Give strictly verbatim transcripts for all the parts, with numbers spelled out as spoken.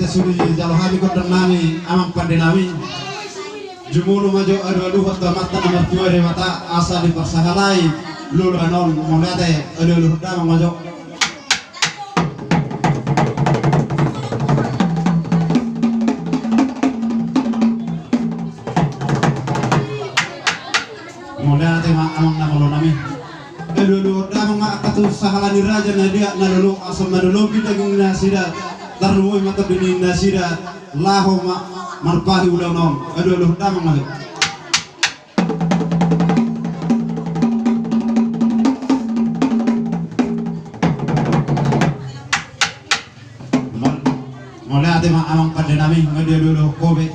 Sudi jalo hami gondang nami, amang pande nami. Jumolo ma jo alualuhon tu Amanta na martua Debata asa diparsahalai loloan on. Mauliate, alualuhon damang ma jo. Mauliate ma amang na malo nami. Alualuhon damang ma angka tu sahala ni raja na dia na lolo, asa manolonggi daging nasida, tarlumobi ma tondi ni nasida, laho ma marpahi ulaon on. Alualuhon damang ma jo. Mauliate ma amang pande nami, nga dia dulu kobe.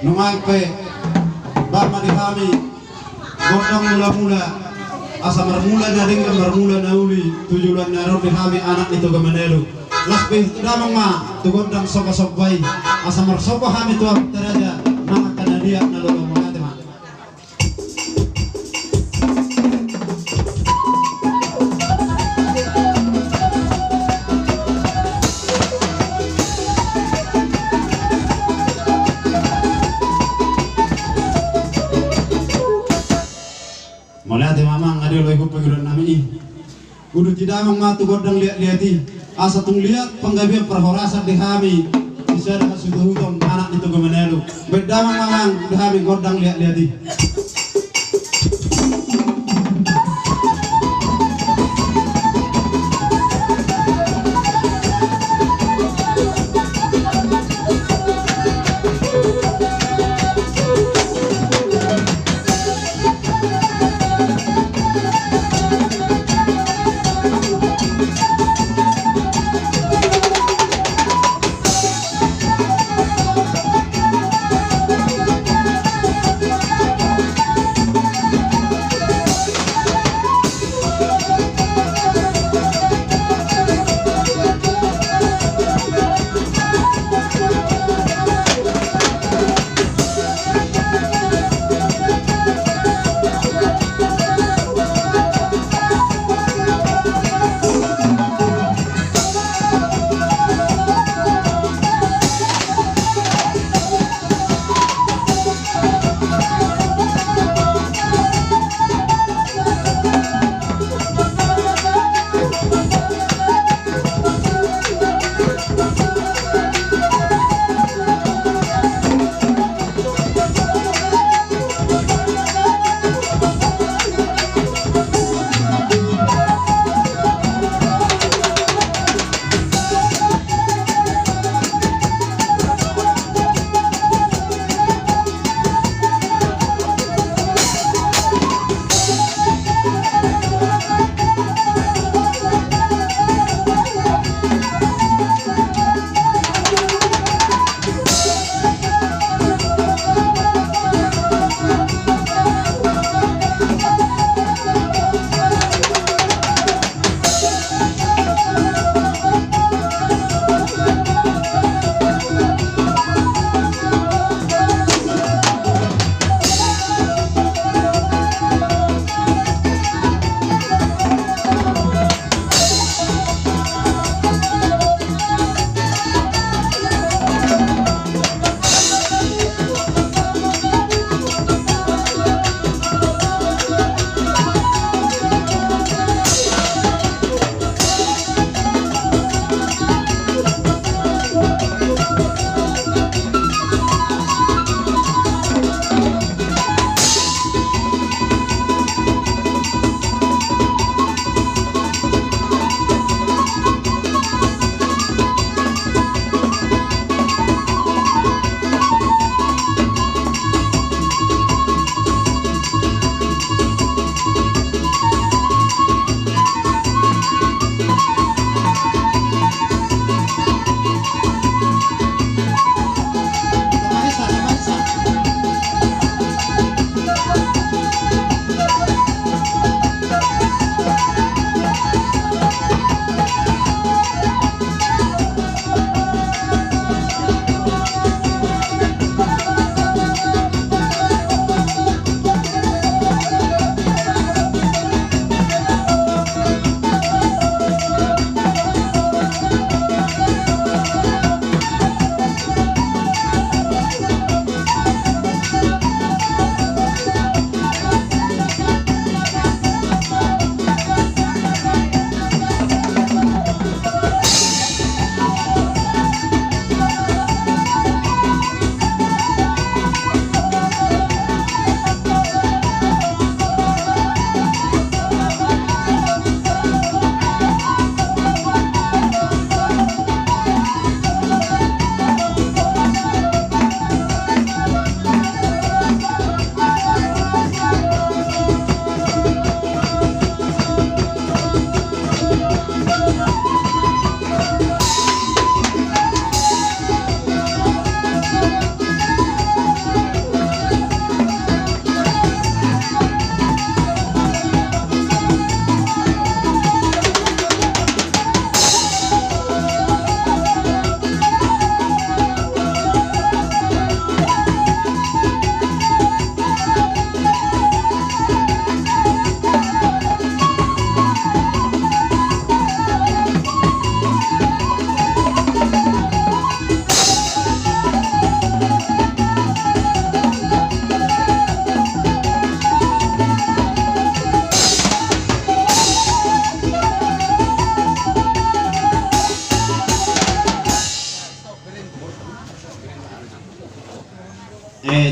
Nunga pe ba ma di hami gondang mulamula, asa marmula na denggan marmula na uli tu joloan na ro di hami anak ni Toga Manalu. Las pe damang ma tu gondang sombasomba i, asa marsomba hami tu Amanta raja nang angka na dia na lolo. Mauliate ma. Mauliate ma amang, nga dia olo i hupa giron nami i. Uduti damang ma tu gondang liatliat i, asa tung liat panggabean parhorasan di hami sisada hasuhuton anak ni Toga Manalu. Baen damang ma amang di hami gondang liatliat i.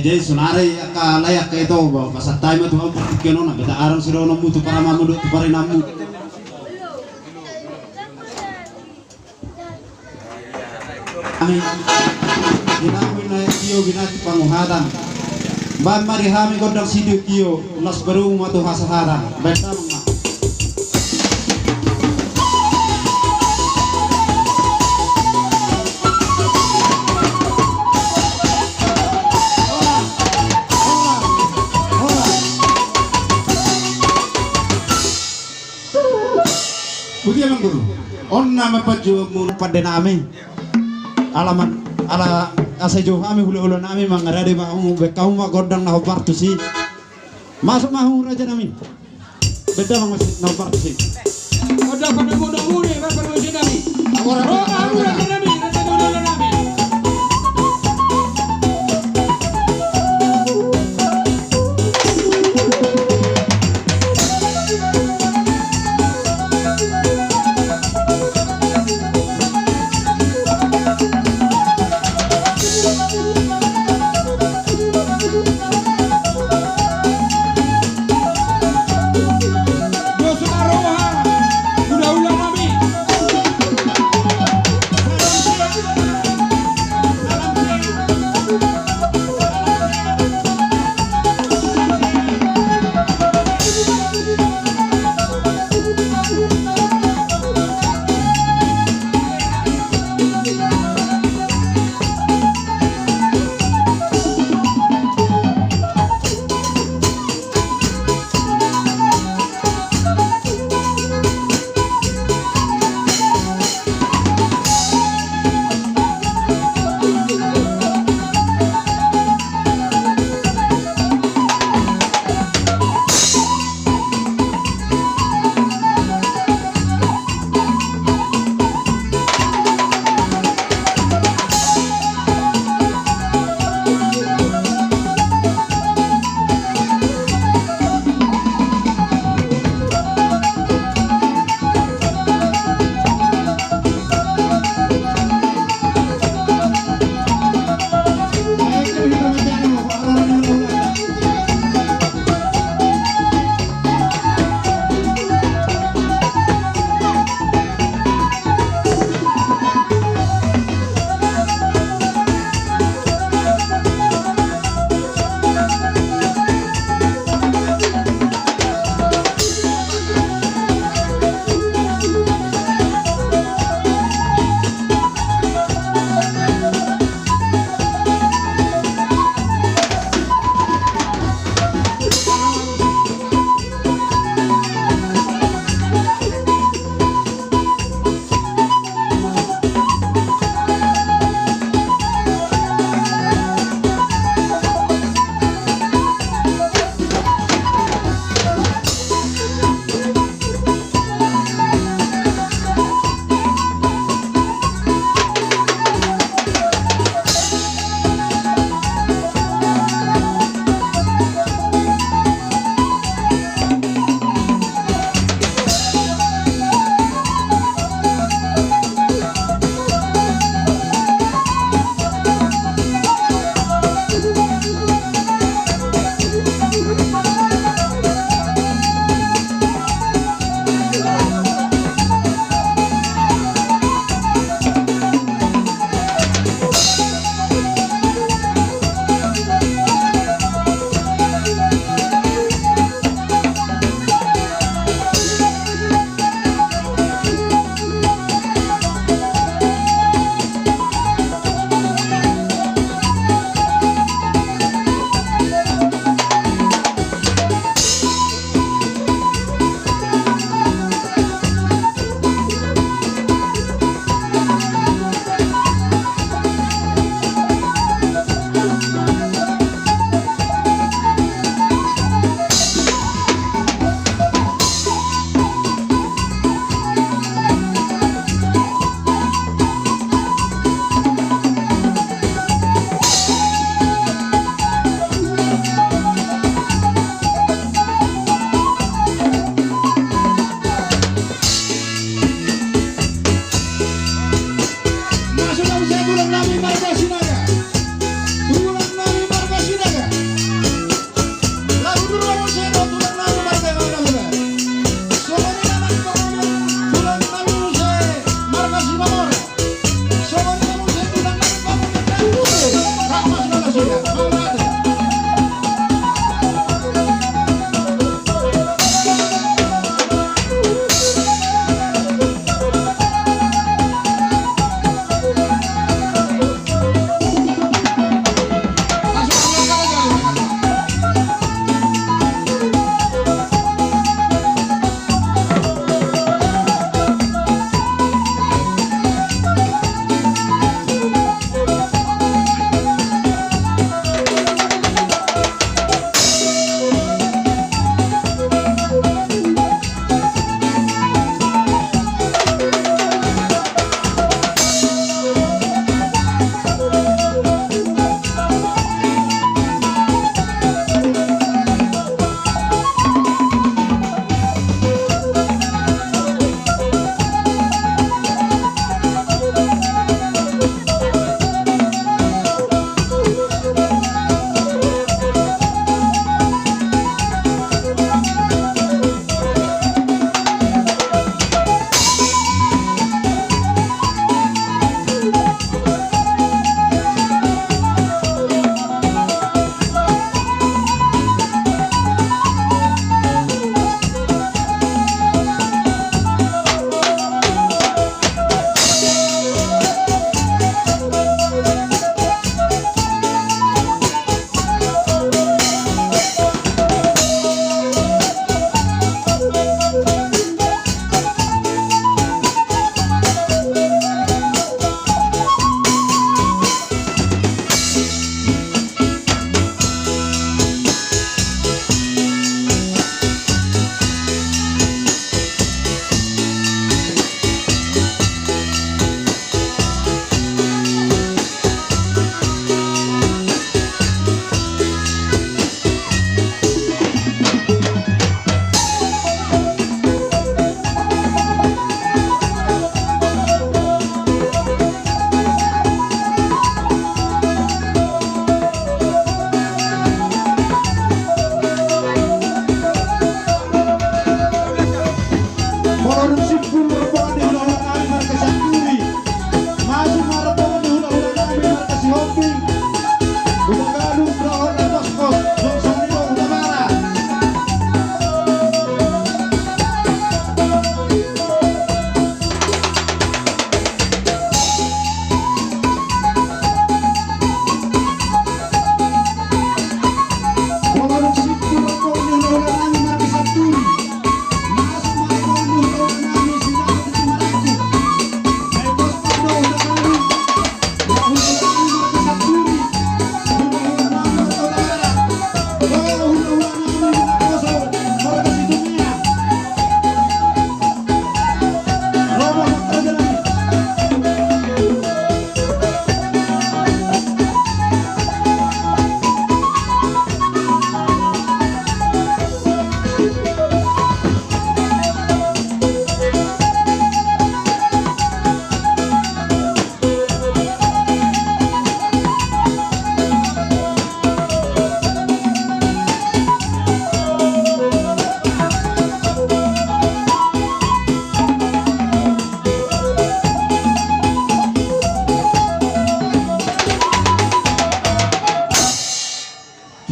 Jadi sonari angka lae angka ito, ba pasahat hami ma tu hamu partingkian on, beta arang sidohononmu tu paramangmu dohot tu parinanmu. Hami, di hami na tio binati panguhatan. Baen ma di hami gondang sitio-tio, las baru ma tu hasahatan. Baen damang ma. Horas, horas, horas. Boti amang guru. On nama pajuamu pande nami. Alaman, ala asa jo hami hula-hula nami mangarade ma hamu, baen hamu ma gondang na hombar tusi. Masuk ma hamu raja nami. Baen damang ma si na hombar tusi. Gondang pande muna muni, baen pande muna nami. Ora, ora, ora, ora, ora. Raja nami, raja hula-hula nami.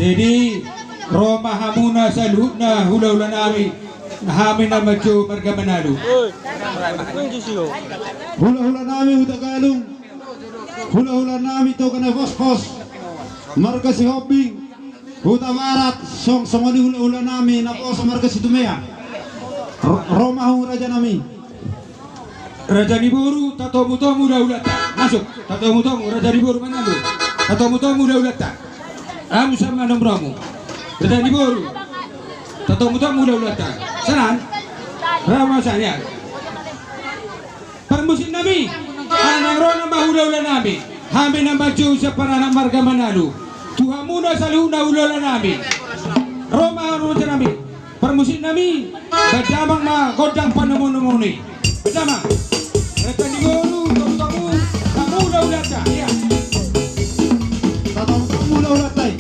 Jadi, ro ma hamuna saluhutna hulahulanami, hami na manjou marga Manalu. Hulahulanami Hutagalung, hulahulanami Toga Napospos, marga Sihombing, Hutabarat, song, songon i hulahulanami naposo marga Situmea. Ro-, ro ma hamu rajanami. Raja ni boru, tatomutomu hulahulanta. Masuk, tatomutomu, raja ni boru Manalu. Tatomutomu hulahulanta. Hamu sama nomromu. Raja ni boru, tatomutomu hulahulanta. Sanan. Rama sanya. Parmusiknami, anak ro nama hulahulanami, hami na manjou sian paranak marga Manalu. Tu hamuna saluhutna hulahulanami. Ro ma hamu rajanami. Parmusiknami, baen damang ma gondang panomunomuon i. Baen damang. Raja ni boru, tatomutomu, hamu hulahulanta. Ia. Tatomutomu hulahulanta i.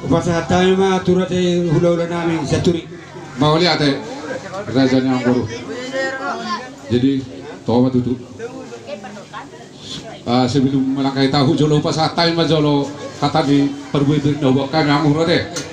Hupasahat hami ma tu raja i, hulahulanami Sianturi. Mauliate, raja ni amangboru. Jadi, toho ma tutu. Ah, sebelum melangkahi tahu jolo, hupasahat hami ma jolo hata ni parbue-bue na huboan hami, amang, ate.